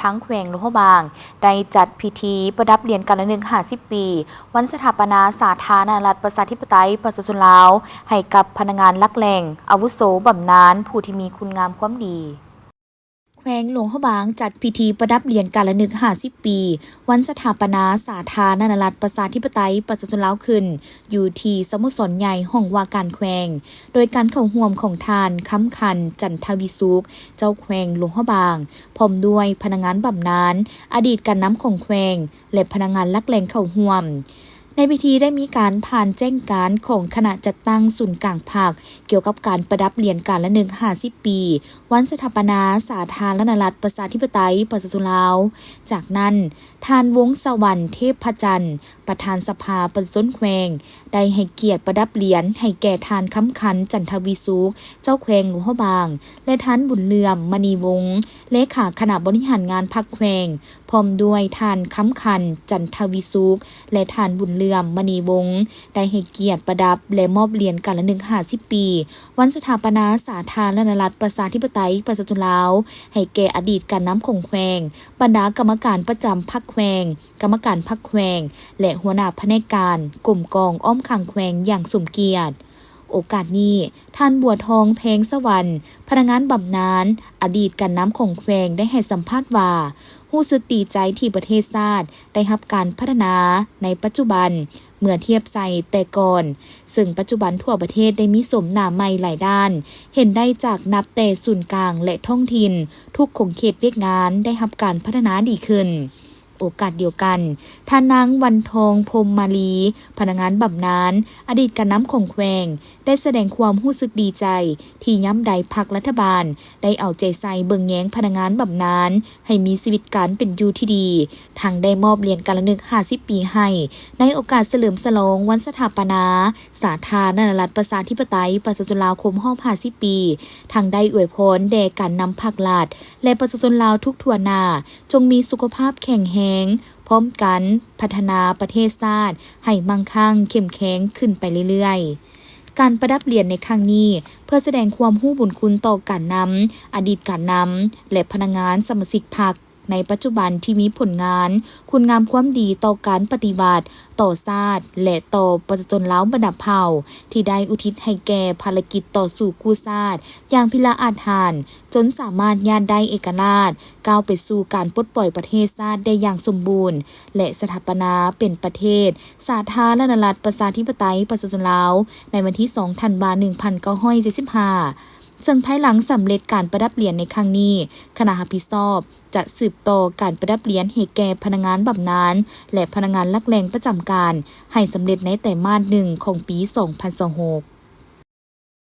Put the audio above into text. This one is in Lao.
ທາງແຂວງຫຼວງພະບາງ ໄດ້ຈັດພິທີປະດັບຫຼຽນການລະນຶກຫ້າສິບປີ ວັນສະຖາປະນາສາທາລະນະລັດ ປະຊາທິປະໄຕ ປະຊາຊົນລາວ ໃຫ້ກັບພະນັກງານຫຼັກແຫຼ່ງອາວຸໂສບຳນານ ຜູ້ທີ່ມີຄຸນງາມຄວາມດີ. ແຂວງຫຼວງພະບາງຈັດພິທີປະດັບຫຼຽນການລະນຶກຫ້າສິບປີ ວັນສະຖາປະນາສາທາລະນະລັດ ປະຊາທິປະໄຕ ປະຊາຊົນລາວຂຶ້ນ ຢູ່ທີ່ສະໂມສອນໃຫຍ່ຫ້ອງວ່າການແຂວງ ໂດຍການເຂົ້າຮ່ວມຂອງທ່ານ ຄຳຄັນ ຈັນທະວິສຸກ ເຈົ້າແຂວງຫຼວງພະບາງ ພ້ອມດ້ວຍພະນັກງານບຳນານ, ອະດີດການນຳຂອງແຂວງ ແລະ ພະນັກງານຫຼັກແຫຼ່ງເຂົ້າຮ່ວມ. ໃນພິທີໄດ້ມີການຜ່ານແຈ້ງການຂອງຄະນະຈັດຕັ້ງສູນກາງພັກ ກ່ຽວກັບການປະດັບຫຼຽນການລະນຶກຫ້າສິບປີ ວັນສະຖາປະນາສາທາລະນະລັດ ປະຊາທິປະໄຕ ປະຊາຊົນລາວ. ຈາກນັ້ນ, ທ່ານ ວົງສະຫວັນ ເທບພະຈັນ ປະທານສະພາປະຊາຊົນແຂວງ ໄດ້ໃຫ້ກຽດປະດັບຫຼຽນໃຫ້ແກ່ທ່ານ ຄຳຄັນ ຈັນທະວິສຸກ ເຈົ້າແຂວງຫຼວງພະບາງ ແລະ ທ່ານ ບຸນເຫຼື້ອມ ມະນີວົງ ເລຂາຄະນະບໍລິຫານງານພັກແຂວງ ພ້ອມດ້ວຍທ່ານ ຄຳຄັນ ຈັນທະວິສຸກ ແລະ ທ່ານ ບຸນເຫຼື້ອມ ມະນີວົງ ໄດ້ໃຫ້ກຽດປະດັບ ແລະ ມອບຫຼຽນການລະນຶກຫ້າສິບປີ ວັນສະຖາປະນາສາທາລະນະລັດ ປະຊາທິປະໄຕ ປະຊາຊົນລາວ ໃຫ້ແກ່ອະດີດການນຳຂອງແຂວງ, ບັນດາກຳມະການປະຈຳພັກແຂວງ, ກຳມະການພັກແຂວງ ແລະ ຫົວໜ້າພະແນກການ, ກົມກອງ, ອ້ອມຂ້າງແຂວງຢ່າງສົມກຽດ. ໂອກາດນີ້, ທ່ານ ບົວທອງ ແພງສະຫວັນ ພະນັກງານບຳນານ, ອະດີດການນຳຂອງແຂວງ ໄດ້ໃຫ້ສຳພາດວ່າ ຮູ້ສຶກດີໃຈທີ່ປະເທດຊາດໄດ້ຮັບການພັດທະນາໃນປັດຈຸບັນ ເມື່ອທຽບໃສ່ແຕ່ກ່ອນ, ເຊິ່ງປັດຈຸບັນທົ່ວປະເທດໄດ້ມີໂສມໜ້າໃໝ່ຫຼາຍດ້ານ, ເຫັນໄດ້ຈາກນັບແຕ່ສູນກາງ ແລະ ທ້ອງຖິ່ນ, ທຸກຂົງເຂດວຽກງານໄດ້ຮັບການພັດທະນາດີຂຶ້ນ. ໂອກາດດຽວກັນ, ທ່ານນາງ ວັນທອງ ພົມມາລີ ພະນັກງານບຳນານ, ອະດີດການນຳຂອງແຂວງ ໄດ້ສະແດງຄວາມຮູ້ສຶກດີໃຈ ທີ່ຍາມໃດພັກລັດຖະບານໄດ້ເອົາໃຈໃສ່ເບິ່ງແຍງພະນັກງານບຳນານໃຫ້ມີຊີວິດການເປັນຢູ່ທີ່ດີ, ທັງໄດ້ມອບຫຼຽນການລະນຶກຫ້າສິບປີໃຫ້ ໃນໂອກາດສະເຫຼີມສະຫຼອງວັນສະຖາປະນາສາທາລະນະລັດ ປະຊາທິປະໄຕ ປະຊາຊົນລາວ ຄົບຮອບຫ້າສິບປີ, ທັງໄດ້ອວຍພອນແດ່ການນຳພັກລັດ ແລະ ປະຊາຊົນລາວທຸກທົ່ວໜ້າ ຈົ່ງມີສຸຂະພາບແຂງແຮງ, ພ້ອມກັນພັດທະນາປະເທດຊາດໃຫ້ໝັ້ງຄັ່ງເຂັ້ມແຂງຂຶ້ນໄປເລື້ອຍໆ. ການປະດັບຫຼຽນໃນຄັ້ງນີ້ ເພື່ອສະແດງຄວາມຮູ້ບຸນຄຸນຕໍ່ການນຳ, ອະດີດການນຳ ແລະ ພະນັກງານສະມາຊິກພັກໃນປັດຈຸບັນທີ່ມີຜົນງານ, ຄຸນງາມຄວາມດີຕໍ່ການປະຕິວັດ, ຕໍ່ຊາດ ແລະ ຕໍ່ປະຊາຊົນລາວບັນດາເຜົ່າ ທີ່ໄດ້ອຸທິດໃຫ້ແກ່ພາລະກິດຕໍ່ສູ້ກູ້ຊາດຢ່າງພິລະອາດຫານ, ຈົນສາມາດຍາດໄດ້ເອກະລາດ, ກ້າວໄປສູ່ການປົດປ່ອຍປະເທດຊາດໄດ້ຢ່າງສົມບູນ ແລະ ສະຖາປະນາເປັນປະເທດສາທາລະນະລັດ ປະຊາທິປະໄຕ ປະຊາຊົນລາວ ໃນວັນທີສອງ ທັນວາ ໜຶ່ງພັນເກົ້າຮ້ອຍເຈັດສິບຫ້າ. ເຊິ່ງພາຍຫຼັງສຳເລັດການປະດັບຫຼຽນໃນຄັ້ງນີ້, ຄະນະຮັບຜິດຊອບຈະສືບຕໍ່ການປະດັບຫຼຽນໃຫ້ແກ່ພະນັກງານບຳນານ ແລະ ພະນັກງານຫຼັກແຫຼ່ງປະຈຳການ ໃຫ້ສຳເລັດໃນໄຕມາດໜຶ່ງຂອງປີສອງພັນຊາວຫົກ.